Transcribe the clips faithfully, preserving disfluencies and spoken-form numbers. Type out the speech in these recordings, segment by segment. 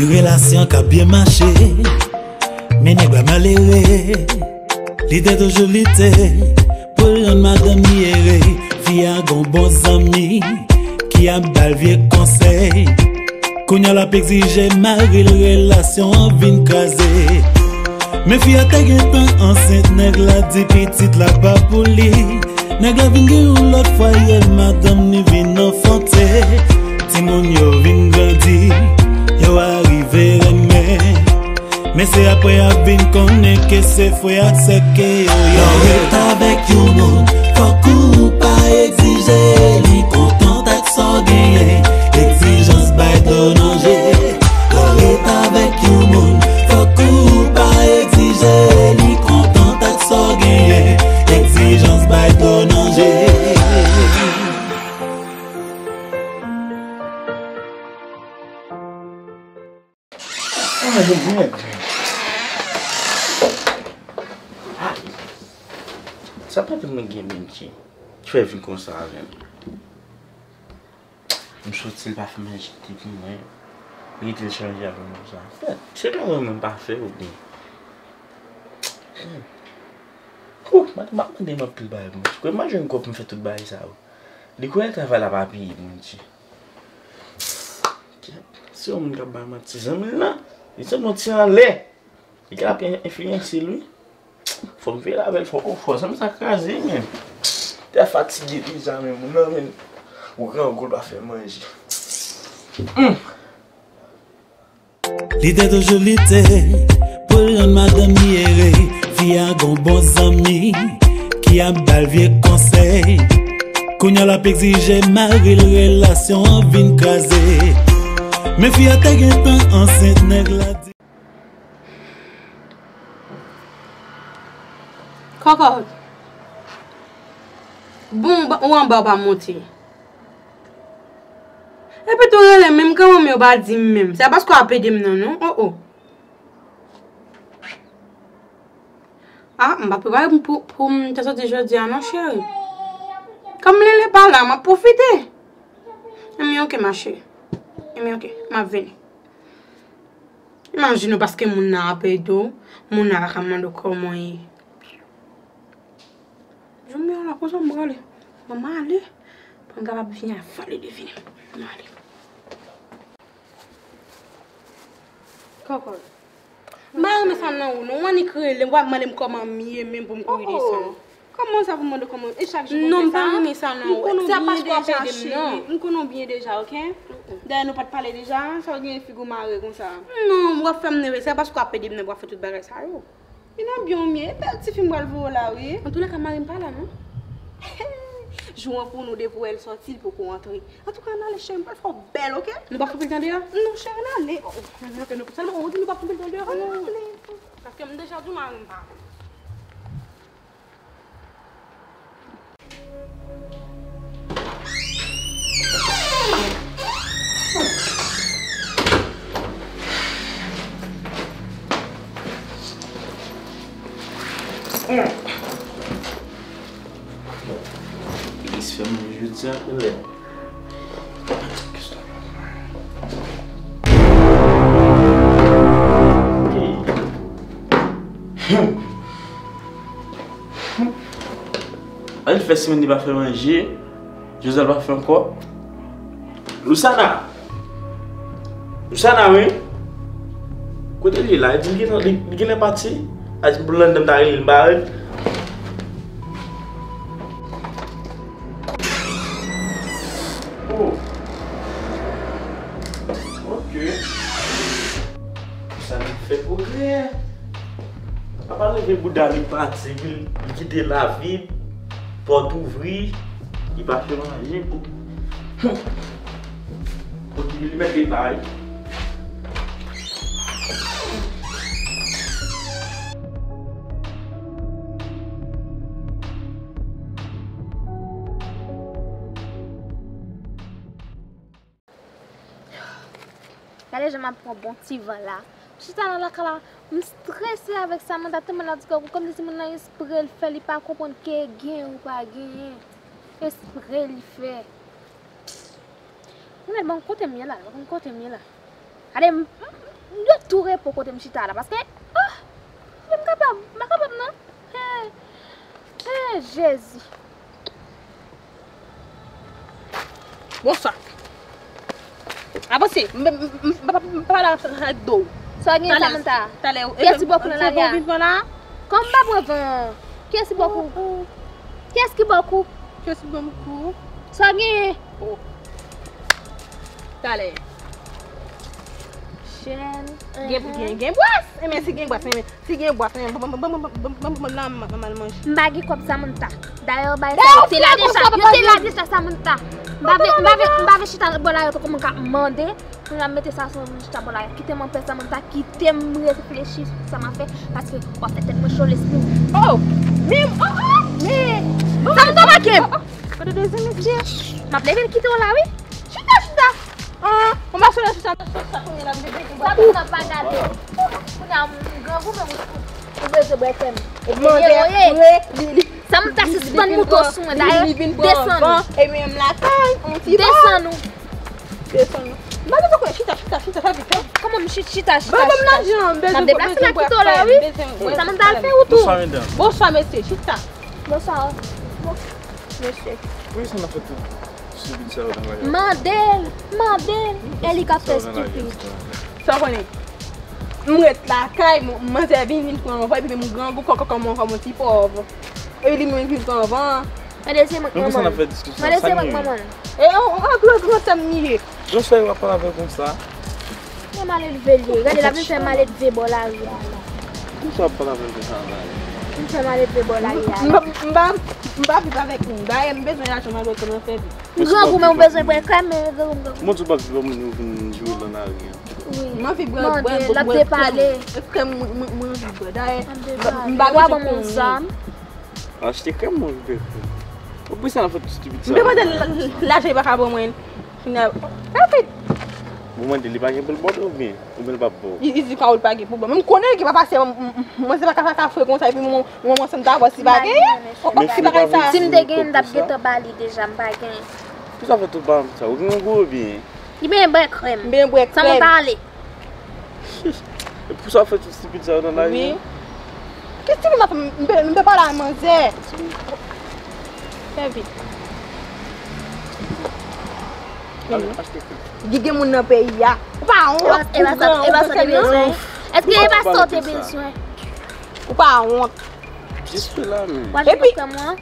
Relasyon k ap byen mache, men nèg la malere. Li te toujou lite pou l rann madanm li ere. Fi a gon bon zanmi ki ap ba l vye konsèy. Kounye a l ap egzije mari l, relasyon an vin kraze. Men fi a te gentan ansent, nèg la di pitit la pa pou li. Nèg la vin gen yon lòt fwaye, madanm li vin anfante. Timoun yo vin grandi, yo arive renmen. Men se apre y ap vin konnen ke se frè ak sè ke yo ye. Lè w ret avèk yon moun, fòk ou pa egzije li kontan ak sa w genyen. Egzijans bay dlo nan je. Lè w ret avèk yon moun, fòk ou pa egzije li kontan ak sa w genyen. Egzijans bay dlo nan je. Ah, mèd. Sa pa te mwen gen menm ki fè vin konsa avè m. M soti, l pa fè manje te pou mwen. Rete l chanje avè m konsa. Fè, se travay mwen pa fè oubyen? Kou, m ap mande m anpil bagay pou mwen. Kwè m pa jwenn kòb pou m fè tout bagay sa yo. Li kwè travay la pa peye pou mwen di. Kèt, se yon moun k ap bay manti zanmi l nan. Li sanble yon ti anlè. Li ka ap enfliyanse l wi. Fò m veye avè l fò, oh, fò zanmi sa kraze, men. Te fatige deja, men moun nan, men. Ou grangou, l pa fè manje. Hum. Li te toujou lite pou l rann madanm li ere. Fi a gon bon zanmi ki ap ba l vye konsèy. Kounye a l ap egzije mari l, relasyon an vin kraze. Men fi a te gentan ansent, nèg la di. Kòkòt. Bon, ou anba, ou pa monte. Epi tou rele m menm kanmenm, yo pa di m menm. Se pa paske w ap ede m nan, non. Oh, oh. Ah, m pa prepare m pou, pou m te soti jodi a, non, cheri. Kòm Lele pa la, m ap pwofite. Enben, oke, ma cheri. Enben, oke, m ap vini. Imajine w, paske moun nan ap ede w, moun nan pa ka mande w kòman w ye. Jodi a la konsa m prale. Bon, m ale. Pou m kapab vini avan li vini. M ale. Kòkòt. M pa renmen sa nan ou non. W annik rele m, w ap mande m kòman m ye menm pou m kouri desann. Kòman sa pou mande kòman? E chak jou pou m fè sa? Non, m pa renmen sa nan ou. Se pa paske w ap ede m non. M konnen w byen deja, oke? Dayè nou pa t pale deja, sa w gen figi w mare konsa? Non, w ap fè m nève. Se pa paske w ap ede m nan pou w ap fè tout bagay sa yo. Li nan byen w ye, bèl tifi m pral voye w la wi. Antoulèka mari m pa la non. Jou an pou nou de pou wè l sòti, l poko antre. Antouka ann ale cheri, m pral fè w bèl, oke? Nou p ap kanpe l tan deyò? Non cheri, ann ale. Oh, oh. Ann ale, ann ale. Sèlman ou di nou p ap kanpe l tan deyò? Ann ale. Paske m deja di w mari m pa la. Lis fè manje jodi a, lè. Ann fè semèn li pa fè manje. Josal pa fè ankò. Lusana. Lusana, wi. Kote li ye la? Li di li gen, li, li genlè pati. A di pou l anndan m ta rele l, m pa rele. Oh. Ok. Sa n ap fè pwogrè. Papa leve bouda li pati, li, li kite lavi, pòt ouvri, li pa fè manje pou, hmm. Pou li mèt li bay. Gade jan m ap pran bon ti van la. M chita nan lakay la, m strese avèk sa, manda tèlman nan ti kòk, kòmsi moun nan espre l fè, li pa konprann ke gen ou pa genyen. Espre li fè. Mwen, bon, kote m ye la? Bon, kote m ye la? Gade, m, m, m Yo tou repo kote m chita la, paske, oh, m kapab, m pa kapab non. Hey, hey, Jezi. Bonswa. Avanse, m pa la ak do. Sa w gen Samantha? Talè, talè. Kiyès ki bò kou nan lari a? Kòman m pa pran van an? Kiyès ki bò kou? Kiyès ki bò kou? Kiyès ki bò kou? Sa w gen? Oh. Talè. Chèn. Gen, gen, gen bwès. Enben, si gen bwès, enben, si gen bwès, enben, ban, ban, ban, ban, ban, ban, ban, ban, ban, ban, ban, ban, manje. M pa gen kòb Samantha. Dayè, bay sa, yo te la deja, yo te la deja Samantha. M pa vle, m pa vle, m pa vle chita bò la, yo te kòman ka mande. Pou m mete sa sou moun chita bò la. Kite m anpè Samantha, kite m reflechi sou sa m ap fè, paske w ap fè tèt mwen cho lespri. Oh! Men, oh, oh, men, Samantha pa kem. Oh, oh. Gade dezye mesye. M ap leve l kite w la, wi. Chita, chita. Ah, mwen pa sou la chita, chita, chita, kounye a la, m te bezwen. Sa pou nan pa gade. Kounye a, m grangou, men ou bezwen bwè krèm. Epi mwen li, li, li. Samantha sispann moute sou mwen, dayè, desann ou. E menm lakay, on ti desann ou. Desann ou. M pa bezwen konnen, chita, chita, chita, fè vit, fè. Kòman m chita, chita, chita? Ban m lajan, m bezwen, m bezwen bwè krèm, m bezwen bwè krèm. Samantha al fè wout ou. Bonswa, medam. Bonswa, mesye, chita. Bonswa, mesye. Poukisa n ap fè tout stipid sa yo nan lari a? Mande l, mande l, e li k ap fè stipid. Sa w konnen? M ret lakay, m, manzè vin, vin pran anvan, epi m grangou kòkò kòman, kòman ti pòv. Epi li menm vin pran anvan. Mande se mwen k manman l. Mande se mwen k manman l. E, an, an, gran, gran sè m li ye. Jan w fè w ap pale avè l konsa? Mwen maledve l ye. Gade, l ap vin fè maledve bò lari a la. Poukisa w ap pale avè l konsa la? Vin fè maledve bò lari a la. M pa, m pa, m pa viv avèk moun. Dayè, m bezwen lajan, m al wè kòman fè vit. M grangou, men ou bezwen bwè krèm, men grangou, m grangou. Kòman w di w p ap viv ak moun, ou vin joure l nan lari a? Wi. M anvi bwè, bwè, bwè, bwè krèm. L ap depale. Krèm, mwen, mwen, mwen anvi bwè. Dayè, m pa bezwen konnen. Achte krèm, mwen anvi bwè krèm. Ou pou sa nan fè stipid sa. M te mande l lajan, li pa ka ban mwen. Rapid. Ou mande li pa gen pou l ba w oubyen, oubyen l p ap ba w? Li, li di pa ou l pa gen pou ban. Men m konnen li gen pa pase, m, m, m, mwen se pa ka, ka, ka fre konsa, epi mwen, mwen, mwen ansanm ta vòs li pa genyen. Ou, ou ki bagay sa? Si m te genyen, m t ap gentan ba li deja, m pa genyen. Poukisa w fè tout bagay sa? Ou gen yon gwo oubyen? Li benyen bwè krèm. M benyen bwè krèm. Sa mwen pale. E pou sa w fè tout stipid sa yo nan lari a? Wi. Ki stipid m ap fè? M pe, m pe pale a manzè. Fè vit. Ale, achte tout. Di gen moun nan peyi a. Ou pa wont? E pa, e pa sa, e pa sa w te bezwen? Èske e pa sa w te bezwen? Ou pa wont? Jis la, men. Epi,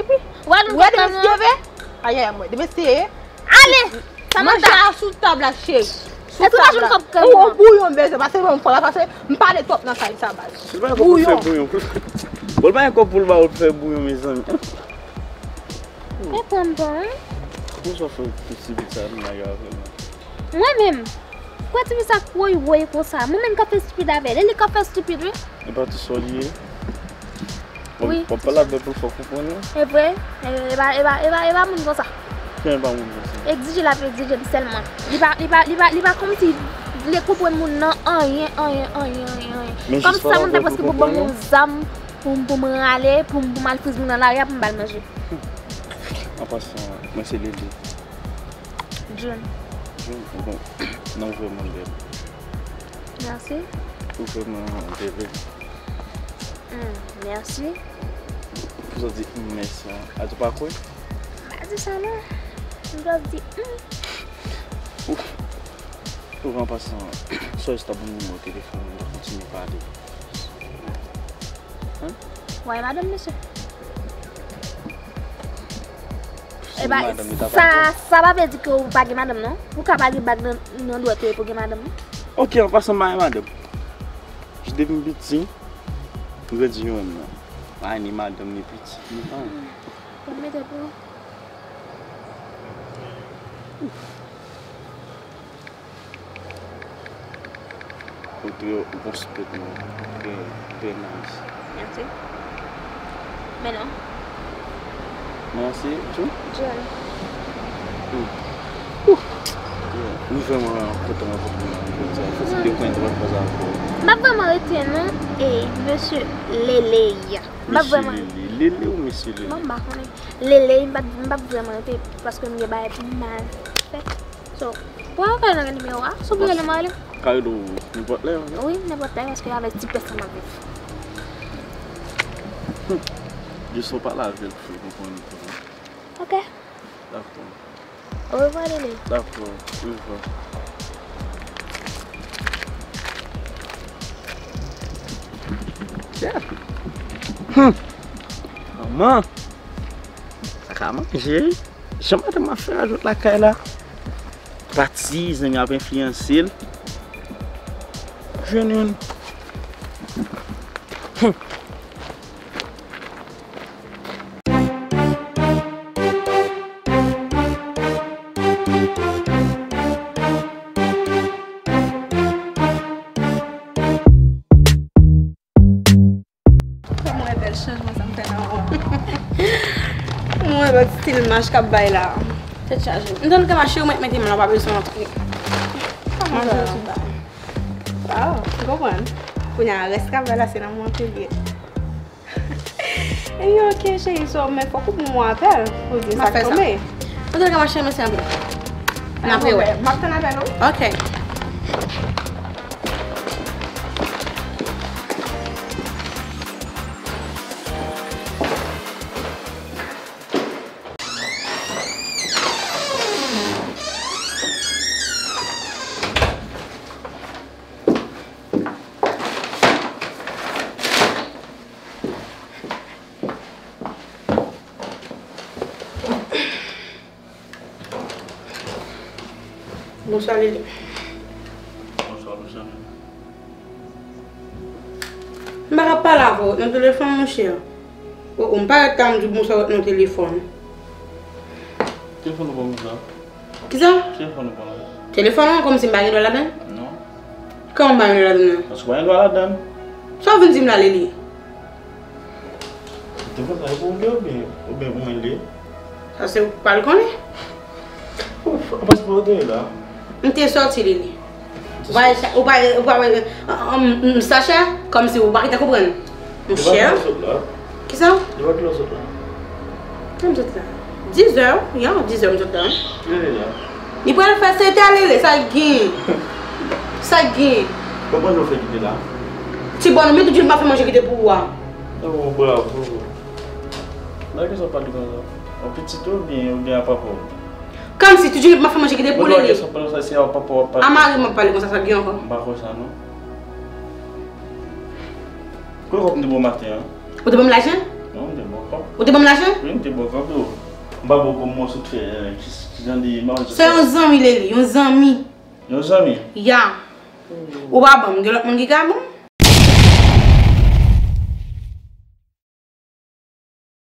epi, ou wè demen si yo ve? Ayayay, mwen, demen si ye. Ale! Samantha! Manje a sou tab la, cheri. Sou tab la. Ou, ou bouyon m bezwen, pase ban m fò la, pase m pale twòp nan kay sa, baz. Bouyon. Bon, l pa gen kòb pou l ba ou fè bouyon, mezanmi. E pran m bon, wi. Poukisa w fè tout stipid sa nan lari a avè l? Mwen menm? Kwa ti fi sa k woy woy konsa? Mwen menm k ap fè stipid avè l, e li k ap fè stipid, wi. E pa tou sa w li ye? Wi. W ap pale avè l pou l fè w konprann li? E vre? E, e pa, e pa, e pa, e pa moun konsa. Kijan l pa moun konsa? Egzije l ap egzije m sèlman. Li pa, li pa, li pa, li pa kòmsi vle konprann moun nan anyen, anyen, anyen, anyen, anyen. Kòmsi sa moun ta prèske pou ban m yon zam pou m, pou m rale, pou m, pou m al friz moun nan lari a pou m ba l manje. An pasan, mwen se Lele. June. June, bon, non, vrèman bèl. Mèsi. Ou vrèman bèl. Hmm, mèsi. Pou sa di, hmm, mèsi an. A, ou pa kwè? M pa di sa non. M just di, hmm. Ou, ou an pasan, sòs ta ban m nimewo telefòn, nou ta kontinye pale. Hein? Wè, madanm, mesye. E ba, sa, sa pa vle di ke ou pa gen madanm, non. Ou ka pa gen bag nan, nan dwèt ou epi w gen madanm, non. Ok, an pasan, m pa gen madanm. Depi m piti, m grandi yon menm nan. Pa ni madanm, ni piti, ni anyen. Ou mete pou ou. Ou trè, ou konspèt mwen. Trè, trè nice. Mèsi. Men non. Non, se June? June. Hmm. Ouh. Yeah. Mwen vrèman kontan rankontre w jodi a. Fò se de pwen de lòt fwa sa ankò. M ap vrèman rete non, e mesye Lele a. M ap vrèman. Mesye Lele, Lele ou mesye Lele? Mwen m pa konnen. Lele, m p ap, m p ap vrèman rete paske m gen bagay pou m al fè. So, pou w al nan nimewo a, si w vle rele m, rele m. Ka rele w nenpòt lè, wi. Wi, nenpòt lè, paske avèk ti pès la m ap viv. Jis fò w pale avè l pou l konprann tou. Ok. Dakò. Orevwa, Lili. Dakò, orevwa. Yeah. Hmm. Manman, sa ka manje, wi. Jan madanm ap fè radote lakay la. Pati, zanmi ap enfliyanse l. Jwenn youn. Hmm. Mwen bèl chanjman sa m fè nan ou an. Mwen lòt stil mach k ap bay la. Tèt chaje. M tann ke mache ou mèt mete m la, w pa bezwen antre. Kòman sa? Waw, m konprann. Kounye a, rès travay la, se nan mwen ke l ye. Epi, ok, cheri, so, men fòk ou ban mwen apèl pou di sa k tonbe. Antouka, ma cheri, mèsi anpil. N ap rewè. M ap tann apèl ou. Ok. Bonswa, Lili. Bonswa, Louchane. M pa ka pale avè w nan telefòn, monchè. O, o, m pa ret ka m di w bonswa nan telefòn. Telefòn ou ban m sa? Kisa? Telefòn ou ban m. Telefòn ou an kòmsi m pa gen dwa ladan l? Non. Kòman m pa gen dwa ladan l? Paske w pa gen dwa ladan l. Sa w vin di m la, Lili? Telefòn sa e pou ou li ye oubyen, oubyen pou mwen li ye? Sa se ou k pral konnen. Ou pa se pou ou te ye la. M te sòti, Lili. Ou pa, ou pa, ou pa, m, m, Sacha, kòmsi ou pa gentan konprann. Monchè. Depi kilè w sot la? Kisa? Depi kilè w sot la? Kilè m sot la? Dizè, ya, dizè m sot la. Kilè l ye la? Li pral fè sèt è, Lili, sa k gen? Sa k gen? Bon, manje w fè kite la? Ti bòn, men tout jounen m ap fè manje kite pou ou a. Oh, bravo. Nan ki sa w pale konsa? Yon pitit ou oubyen, oubyen a papa w? Kòmsi, tout jounen m ap fè manje kite pou Lili. Bon, lè w pale konsa, se a papa w ap pale. A mari m ap pale konsa, sa k gen ankò? M pa kwè sa, non. Kote kòb m te ba w maten an? Ou te ban m lajan? Non, m te ba w kòb. Ou te ban m lajan? Wi, m te ba w kòb, yo. M pa ba w kòb, mwen sot fè, eh, ki, ki jan de, m pa konn sa. Se yon zanmi, Lili, yon zanmi. Yon zanmi? Ya. Ou pa ban m, gen lòt moun ki ka ban m?